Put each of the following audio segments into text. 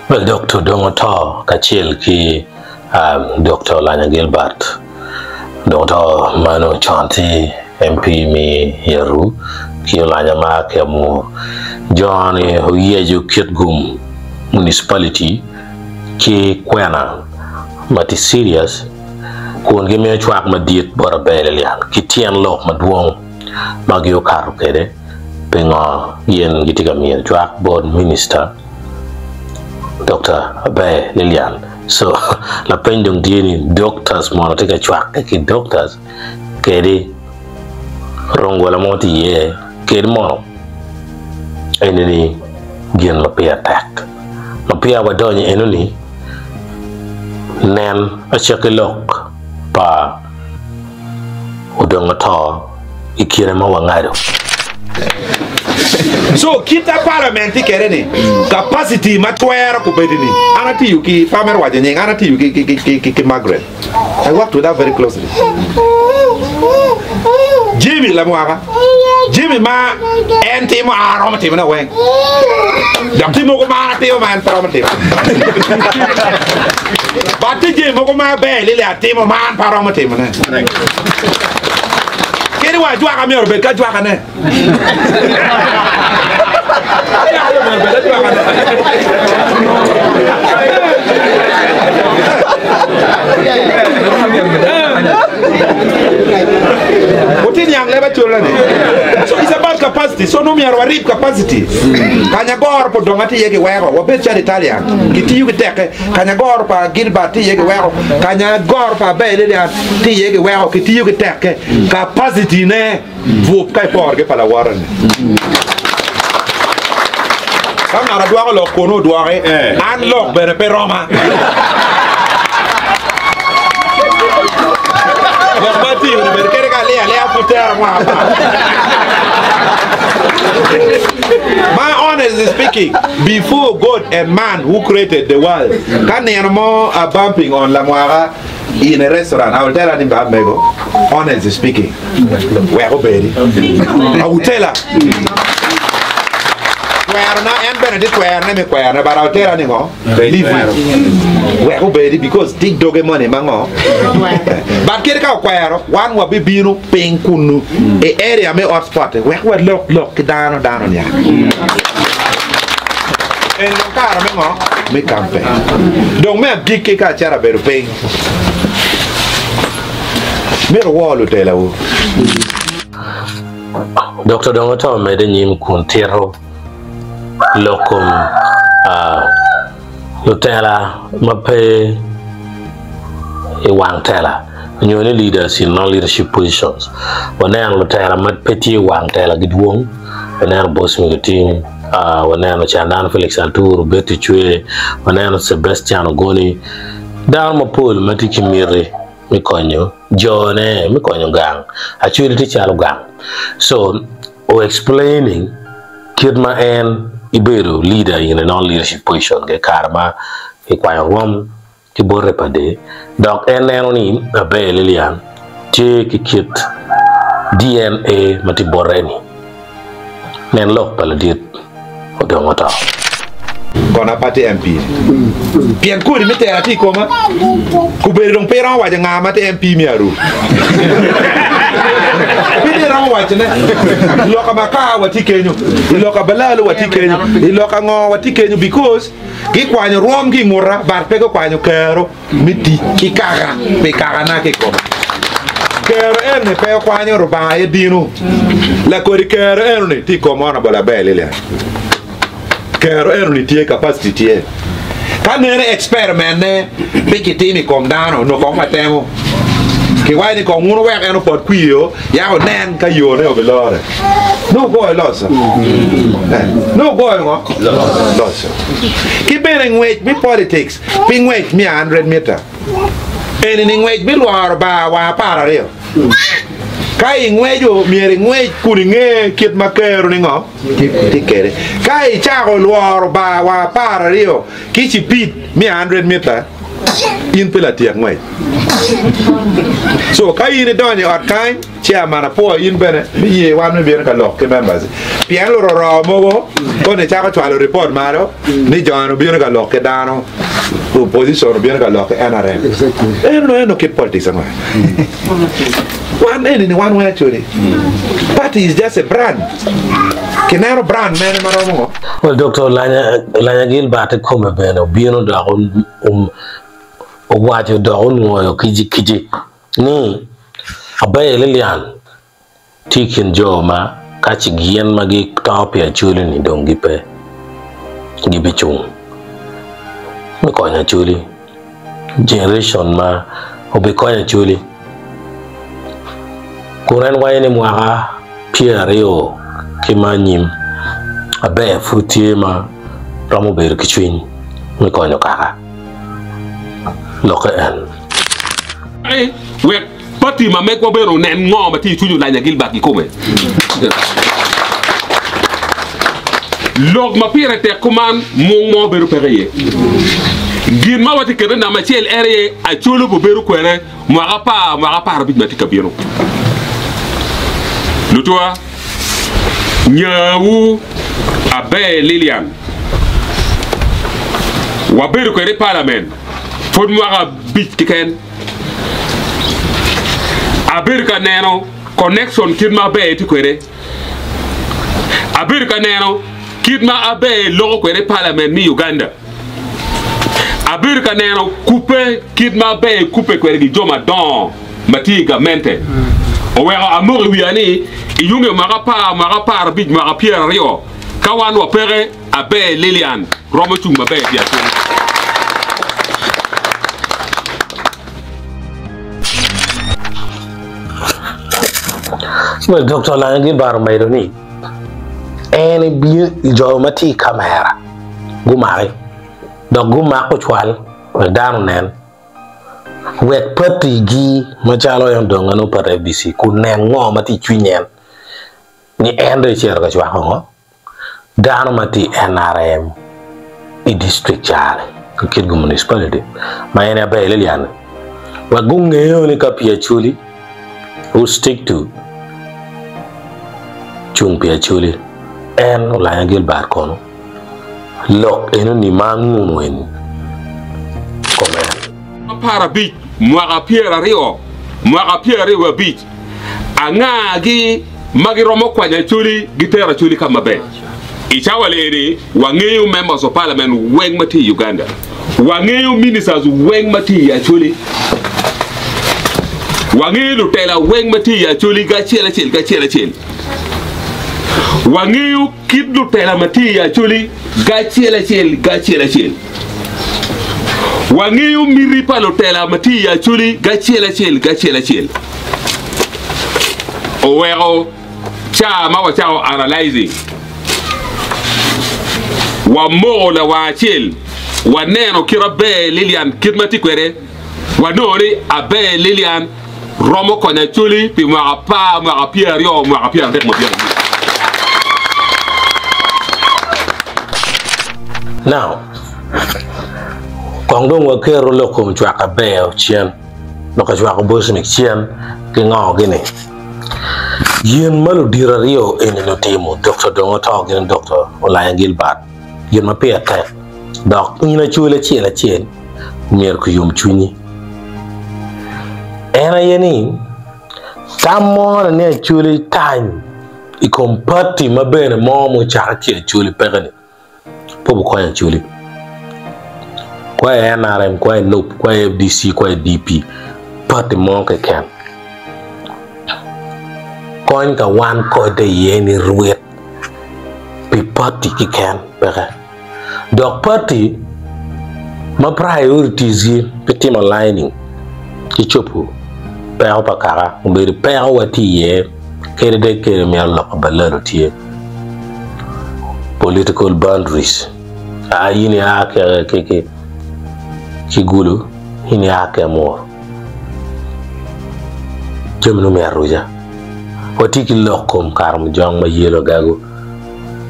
Well, Doktor Dongo To kacel ki Doktor Olanya Gilbert Dongo To ma onongo con tye MP me Yaru ki Olanya ma ki Amur. Jo-ni oyeco Kitgum Municipality ki kwena ma tye serious kun gimiyo cwak madit bot Aber Lilian ki tyen lok madwong ma giokato kwede pingo gin gitye ka miyo cwak bot Minista Dokta Aber Lilian. So lapeny dong tye ni doctors mono tye ka cwakke ki doctors kedi ronggola mo tye iye kedi mono eni ni gin ma pire tek ma peya wadonyo enoni nen acakki lok pa odongo to i kine ma wangado. So kit a parliament tye kede ni capacity ma twero kubedi ni an atiyo ki pe amito waco nying an atiyo ki ki ki ki Margaret I worked with her very closely Jimmy lamwaka Jimmy ma en timo an aromo timone weng dok tye mogo ma an atimo ma en pe romo timo but tye jami mogo ma aber lili atimo ma an pe aromo timone kadi wa ajwaka myero obed ki ajwakane. Wuti niang leb acola ni. So it's about capacity. So nongo myero warib capacity. Kanya goro pa odonga tye iye kiweko. Wabed calo Italian. Kitiyo ki tekke. Kanya goro pa Gilbert tye iye kiweko. Kanya goro pa Aber Lilian tye iye kiweko. Kitiyo ki tekke. Capacity ne. Bwub ka iporo ki pa lawote-ni. Ka ngat adwoko lok kunu odwoki, an lok bene pe roma. Lok ma atiyo-ni bene kadi ka aliyo aliya pud tera mwaka apar. Ma honestly speaking, before God and man who created the world, ka nino mo a bumping on lamwaka in a restaurant, I will tell her ni ba mego, honestly speaking, Wek obedi. Awutela. Twerona en bene tye twerone me kwerone but awutela ni ngo? Leave it. Wek obedi because tye doge moni ma ngo? But kadi ka okwero wan wabibino piny kunu i area me hotspot wek walok lok ki dano dano niang. En dong kare me ngo? Me campaign. Dong me agikki ka acito abedo piny. Myero wuwor lutelawu. Dokta dong oto medde nyim kun tito lok kom lutela ma pe i wang tela nyo ni leaders in non leadership positions. Waneno lutela ma pe tye i wang tela gidwong, waneno Bosmic Otim, waneno Candan Felix Alturu, Betty Cwer, waneno Sebastian Ogoni, Dano mapol ma tye ki miti me konyo jone me konyo gang actually tye calo gang so o explaining kit ma en ibedo leader in a non leadership position ki kare ma kikwanyo rwom ki bote pa dee dok en neno ni Aber Lilian tye ki kit DNA ma tye bote ni. Nen lok pa ladit odong oto. Kono apa tye MP ni pien kodi me tera tye i koma kobedo dong pe iromo waco nga ma tye MP me Aruu pe dong iromo waco ne i loka Makar watye kenyo i loka Balalo watye kenyo i loka ngo watye kenyo because gikwanyo rwom ki i nguta but pe gukwanyo kero me tic ki kaka pi kakana kikome. Kero eno-ni pe okwanyo Rubanga aye bino. Lakodi kero eno-ni tye i kom Honourable Aber Lilian. Kero eno-ni tye, capacity tye. Ka nene experiment ne pe kitimo i kom dano, onongo kong watemo. Kiwaco ni kong wun wuwek en opot kwir-o, yak wunen ka yone obilore. Nongo ogoyo loco. Nongo ogoyo ngo? Loco. Ki bene ngwec me politics Pi ngwec me 100 mita eni-ni, ngwec bilworo bar wa 12. Ka ingweco, myero ingwec kun inge kit ma keroni ngo tye kwede. Ka icako lworo bar wa 12 ki cipid me 100 mita, In pe latyek ngwec. So ka in idonyo i ot kany, chairman apwoyo in bene me ye wan me bino ka lok ki members. Pien luroro mogo koni cako cwalo report malo ni jo-ni obino ka lok ki dano, opposition obino ka lok ki NRM. Eno eno kit politics ango? Wan eni ni wan weng actually. Party is just a brand. Kineno brand mene ma romo ngo? Well, Doktor Olanya, Olanya Gilbert kikome bene obino dok owaco dok onwoyo kici kici ni Aber Lilian tye i kin jo ma ka ci gin ma gito pi Acholi-ni dong gipe, gibicung me konyo Acholi. Generation ma obikonyo Acholi kun en waco ni mwaka pyeraryo ki ma anyim Aber pud tye ma romo bedo ki cwiny me konyo kaka. Lokke en. Wek pati ma megwa bene onen ngo ma tye i cwiny Olanya Gilbert kikome. Lok ma pire tek kuman mung mo bedo peke iye. Gin ma watye kede namba acel en aye Acholi obedo kwede mwaka apar, mwaka aparabic ma tye ka bino. Lutwa, nyawu Aber Lilian wabedo kwede i palament pwod mwaka abic keken. Abedo ka neno connection kit ma Aber tye kwede. Abedo ka neno kit ma Aber loko kwede i palament me Uganda. Abedo ka neno kubbe kit ma Aber kubbe kwede ki jo madongo ma tye i gamente. Oweko amoko i wiya ni i yunge mwaka apar, mwaka aparabic, mwaka pyeraryo ka wan wapeke, Aber Lilian romo cung maber pi Acholi. Well, Dr. Olanya Gilbert omedo ni en ebino jo ma tye i kamera gumaki dok gumako cwal wek dano onen wek patigi macalo en odong en opato FDC kun nen ngo ma tye i cwiny en ni en dong ecito ka cwako ngo Dano ma tye i NRM i dictrict cani ki Kitgum Municipality ma en Aber Lilian wek gungeyo ni ka pi Acholi who stick to cung pi Acholi en Olanya Gilbert kono lok enoni ma anguno eni kom en. 15, mwaka pyeraryo, mwaka pyeraryo wiye abic. Angagi ma giromo kwanyo Acholi gitero Acholi ka maber? I cawa eni wangeyo members of parliament weng ma tye i Uganda. Wangeyo ministers weng ma tye i Acholi. Wangeyo lutela weng ma tye i Acholi ki acel acel ki acel acel. Wangeyo kit lutela ma tye i Acholi ki acel acel ki acel acel. Wangeyo miti pa lutela ma tye i Acholi ki acel acel ki acel acel. Oweko ca ma wacako analyzing, wamoko lawang acel, waneno kit Aber Lilian kit ma tye kwede, wanongo ni Aber Lilian romo konyo Acholi pi mwaka apar, mwaka pyeraryo, mwaka pyeradek ma bino anyim. Now, kong dong waketo lok kom cwako Aber cen, lok ka cwako Bosmic cen ki ngo gini. Gin ma ludito aryo eni-ni otimo, Dokta Dongo Oto gin Dokta Olanya Gilbert, gin ma pire tek dok in acwali acel acel myero kiyom cwinyi. En aye ni, tam mo ni acwali tany i kom pati ma bene mo mucake ki acwali peke-ni. pe wukonyo Acholi. Kwayo NRM, kwayo NUP, kwayo FDC, kwayo DP, pati mo keken. Kony ka wan kode iye ni rwit pi pati keken peke. Dok pati ma priorities gi pe timo lining ki cobo peko pa kaka obedo peko wa tye iye kadi dek kede myero loko balalo tye. Political boundaries aa in ia ki Gulu in ia ki Amuru jami nongo myero aruca watye ki lok kom Karamojong ma yelo agago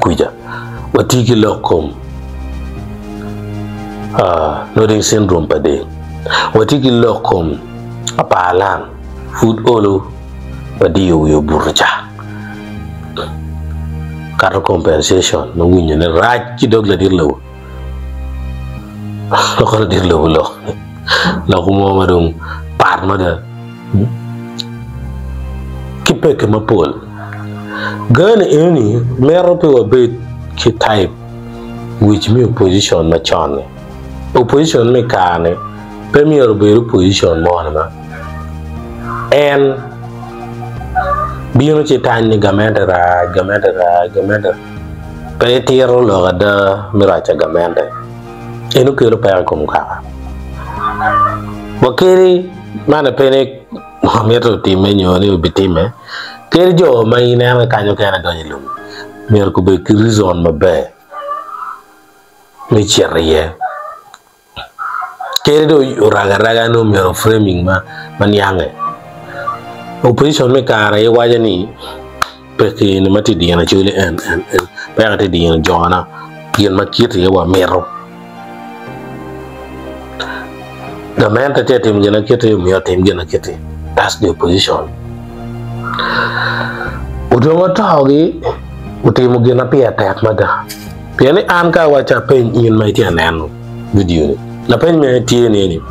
kwica watye ki lok kom nodding syndrome pa del. Watye ki lok kom Apalan pud olo wadiyo wi obuto ca. Kato compensation ma winyo ne rac ki dog ladit lobo. Loko ladit lobo lok lok mo ma dong pat mada ki peke mapol. Gani eni mito pe wabed ki type wic me opposition macon-ni. Opposition me kare-ni pe myero obed opposition mo ni ma en bino ci tany ni gamente rac, gamente rac, gamente rac. Pe itito lok ada me rac pa gamente. En okelo peko i kom kaka. Wakeli man pe ni wamito otimme nyo ni obitimme. Kel jo ma ineno kanyo kene donyo i lum myero gubed ki reason maber me cito iye. Kadi dong orago araga nongo myero framing ma niange. Opposition me kare aye waco ni peki eni ma tye dino acoli en en en peko tye dino jona gin ma kit aye wamito. Gamente tye ka timo gin ma kite myero otim gin ma kite that's the opposition. Odong otogi otimo gin ma pire tek mada. Pien ni an ka awaco apeny in ma itye ka neno vidio ni, lapeny mere tye ni eni,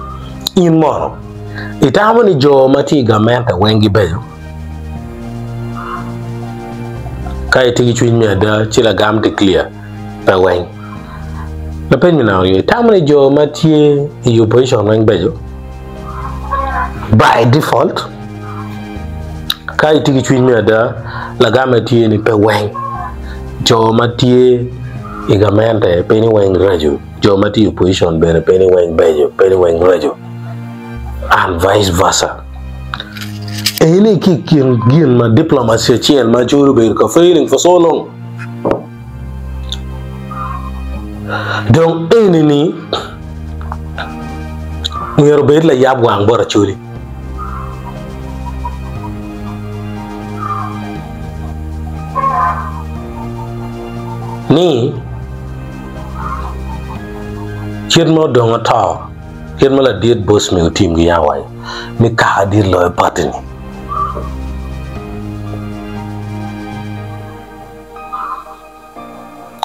in mono itamo ni jo ma tye i gamente weng gibeco? Ka itye ki cwiny me ada ci lagam tye clear, pe weng. Lapeny me naka aye, itamo ni jo ma tye i opposition weng beco? By default, ka itye ki cwiny me ada, lagamme tye ni pe weng. Jo ma tye i gamente pe ni weng raco, jo ma tye i opposition bene pe ni weng beco, pe ni weng raco and vice versa. Eni ki i kin gin ma diplomacy acel ma Acholi obedo ka failing for so long. Dong eni-ni myero obed layab wang bot Acholi. Ni kit ma odong oto, kit ma ladit Bosmic otim ki yam waco ni kaka dit loyo pati-ni.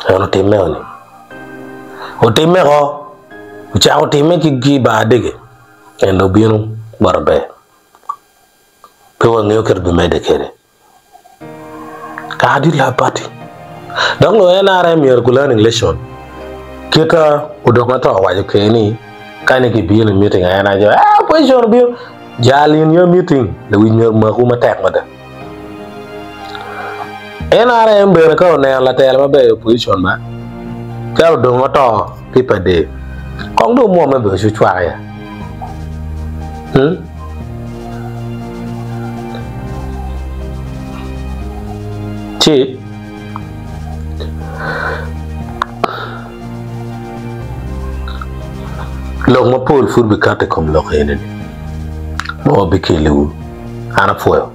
En otimme ni otimme ko ocako timme ki ki bar adege en dong obino bot aber pe wangeyo kit obimedde kwede kaka dit loyo pati dok lu NRM myero gu learning lesson kita odok ma to owaco kwede ni ka ni gibino i meeting en aye eh opposition obino jal in your meeting lewic myero omaku matek mada. NRM bene ka oneno latela maber i opposition ma calo odong oto ki pa dee kong dong omwomme bene ci ocwak ya hmm? Ci lok mapol pud bikato i kom lok eni-ni ma wabikeliwu. An apwoyo.